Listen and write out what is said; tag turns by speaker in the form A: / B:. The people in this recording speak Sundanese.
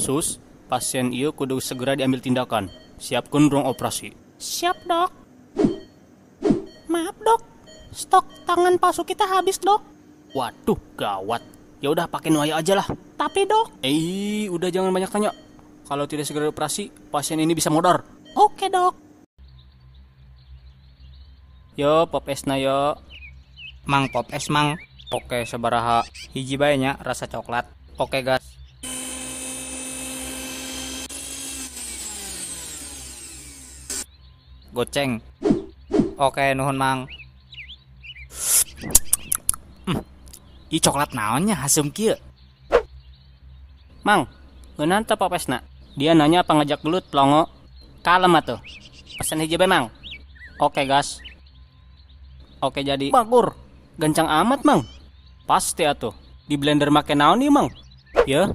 A: Sus, pasien ieu kudu segera diambil tindakan. Siapkan ruang operasi.
B: Siap, Dok. Maaf, Dok. Stok tangan palsu kita habis, Dok.
A: Waduh, gawat. Ya udah pakai nu aya aja lah.
B: Tapi, Dok.
A: Udah jangan banyak tanya. Kalau tidak segera operasi, pasien ini bisa modar.
B: Oke, Dok.
A: Yo, pop esna yo.
C: Mang pop es, Mang.
A: Oke, sabaraha.
C: Hiji bae nya rasa coklat.
A: Oke, gas.
C: Goceng. Oke, nuhun, Mang. Ih, coklat naonnya hasum kieu.
A: Mang, ngeunaan teu pop esna? Dia nanya apa ngajak gelut, plongo. Kalem atuh. Pesan hiji bae, Mang. Oke, gas. Oke, jadi. Bagur. Gancang amat, Mang. Pasti atuh. Di blender make naon nih, Mang? Ya,